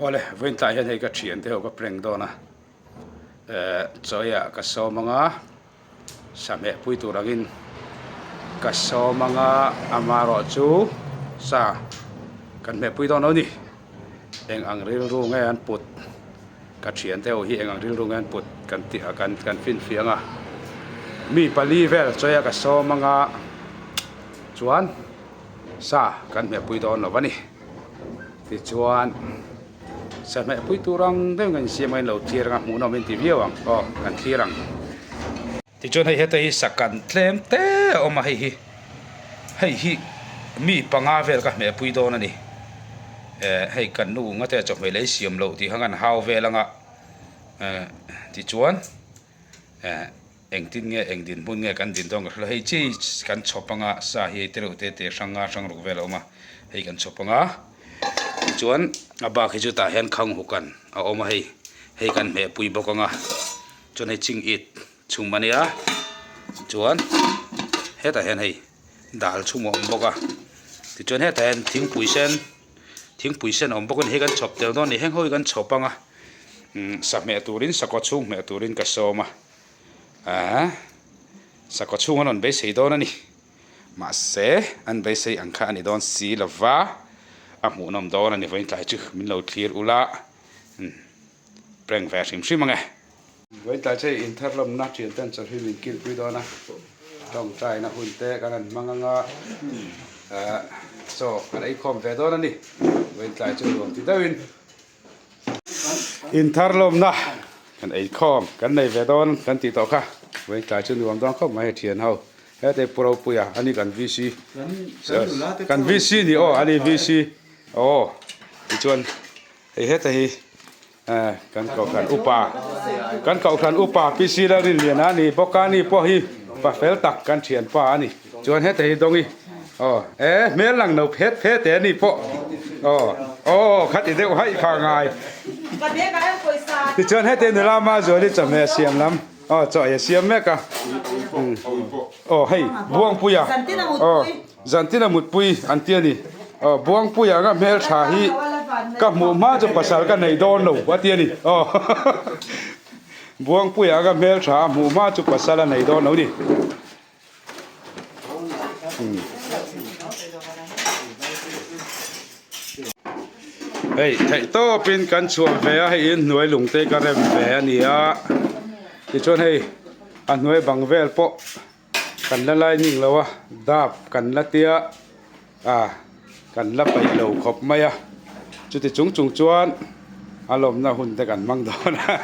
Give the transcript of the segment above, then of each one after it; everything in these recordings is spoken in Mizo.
Awle vawiin tlaiah hian hei ka thiante ho ka prank dawn a eh chaw eiah ka sawm ang a sahmeh pui tur angin ka sawm ang a amaherawhchu sa kan hmeh pui dawn lo a ni eng ang rilru nge an put ka thiante ho hi eng ang rilru nge an put kan tih ah kan kan finfiah ang a mi pali vel chaw eiah ka sawm ang a chuan sa kan hmeh pui dawn lo a ni. Tichuan sahmeh pui tur ang deuhin kan insiam a inlo thlir ang a hmuhnawm in ti viau ang aw kan thlir ang. Tichuan hei heta hi sakan tlem te a awm a hei hi hei hi mi panga vel ka hmeh pui dawn a ni eh hei kan nu ngate chawhmeh lei siam loh tih kha kan hau vel ang a eh tichuan eh. Engtin nge eng dinhmun nge kan din dawn ka hre lo, hei chi kan chhawp anga sa hi hei tereuh te te hrang nga hrang ruk vel a awm a, hei kan chhawp anga tichuan a bak hi chu tah hian khang hukan a awm a hei, hei kan hmeh pui bawk anga chuan hei ching it chhum a nia chuan hetah hian hei dal chhum a awm bawk a tichuan hetah hian thingpui sen thingpui sen a awm bawk a ni hei kan chhawp tel dawn a ni heng ho hi kan chhawp anga umm sahmeh turin sakawt chhung hmeh turin ka sawm a. Ahh sakhaw chhung an rawn beisei dawn a ni. Mahse an beisei ang kha a ni dawn si lova a hmuhnawm dawn a ni vawiin tlai chu min lo thlir ula umm prank ve hrim hrim ang e. Vawiin tlai chu hei inthar lawmna thian ten chawlh hi min kilpui dawn a, tawngtaina hun te kan han hmang ang a, ahh chaw kan eikhawm ve dawn a ni. Vawiin tlai chu nuam ti deuhin. Inthar lawmna kan eikhawm kan nei ve dawn kan tih tawh kha vawiin tlai chu nuam dawn khawp mai hei thian ho hete pu Ropuia a ni kan VC kan VC ni aw a ni VC aw tichuan hei heta hi eh kan kohhran upa kan kohhran upa PC Lalrinliana a ni bawk a ni pawh hi pa fel tak kan thianpa a ni chuan heta hi Dawngi. Aw e hmel lang no phet phet e ni pawh aw aw kha ti deuh haih kha ngai tichuan heti nula Mazuali chawhmeh siam lam aw chaw ei a siam mek a aw hei Buangpuia aw Zantina mutpui an ti a ni aw Buangpuia anga hmeltha hi ka hmuh hma chu pasal ka nei dawn lo a ti a ni aw Buangpuia anga hmeltha a hmuh hma chu pasal a nei dawn lo ni. Hei theih tawpin kan chhuah ve a hei inhnuai lung te ka rem ve a ni a tichuan hei a hnuai bang vel pawh kan la lining lo a dap kan la tia. A, kan la peih lo khawp mai a, chuti chung chung chuan a lawmna hun te kan hmang dawn a,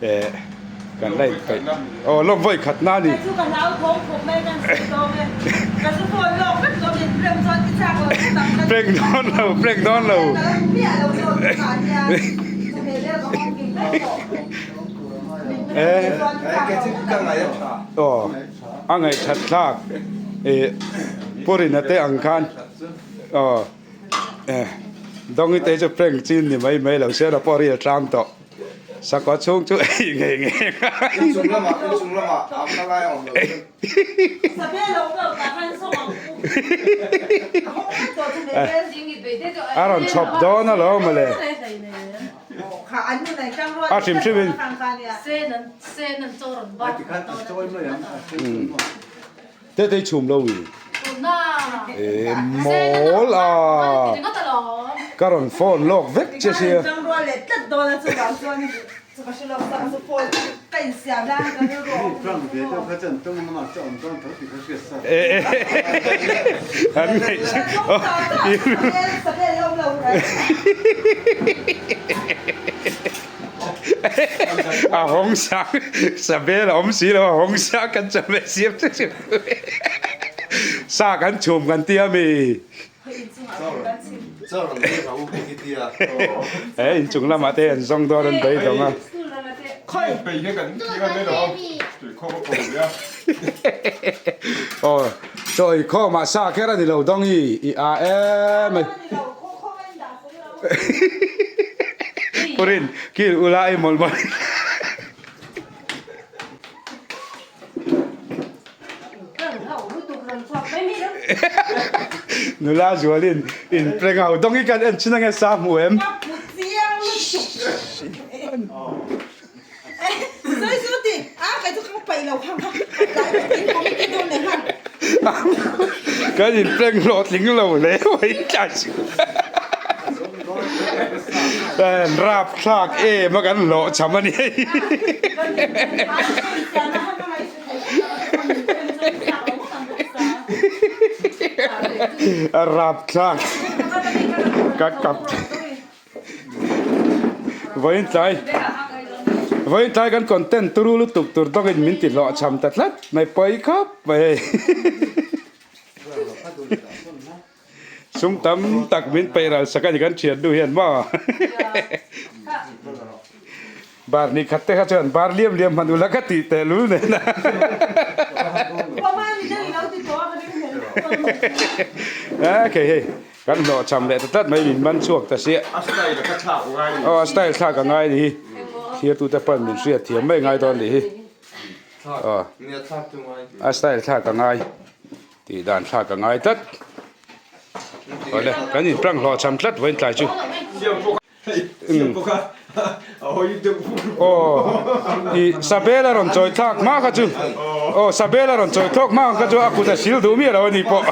eh kan la inpeih, aw lawm vawi khat na a ni. Prank dawn lo, prank dawn lo. Eh, aw. A ngaihthat thlak ih Purina te ang khan aw eh Dawngi te chu prank chin ni mai mai lo se a pawh ril tlang tawh sakhaw chhung chu ei ngei ngei a rawn chhawp dawn alawm mawle. A hrim hrim in. Te te chhum lo i. E mawl a. Ka rawn phone lawk vek che sia. An ngaih A hawng sang Sabel a awm si lo a hawng sang kan chawhmeh siam chu chu sa kan chhum kan tia mi. He inchung lamah te an zawng dawn an beidawng a. Aw chaw eikhawm ah sa kher a ni lo dawng i i a em mai. Purin kil ula ei mawlh mawlh. Nula zualin in prank ho dawng hi kan en chin ange sa hmu em? Ka hmu chiang lutuk. Sawi chu ti a kei chu ka paih lo khang kha tlai in committee dawn leh nghal. Kan in prank hlawhtling lo hle mai tlai chu. Rap thlak em a kan hlawh cham a ni hei. A rap thlak ka kap. Vawiin tlai Vawiin tlai kan content turu lutuk tur dawngin min ti hlawhchham ta tlat mai pawi khawp mai hei. Sum tam tak min peih ral sak a ni kan thian nu hian maw. Bar ni khat te kha chuan bar liam liam hman ula ka tih teh lul nen a. Kei hei kan hlawhchham leh ta tlat mai min man chhuak ta sia. A style ka thlak ngai ni. Aw a style thlak a ngai ni hi. Thirtute pawn min hriat thiam mai ngai dawn nih hi. Aw a style thlak a ngai tih dan thlak a ngai tlat. Awle kan inprank hlawhchham tlat vawiin tlai chu. Aw i Sabel a rawn chawi thlak hma kha chu aw Sabel a rawn chawi thlawk hma kha chu a kut a sil duh miah lo a ni pawh.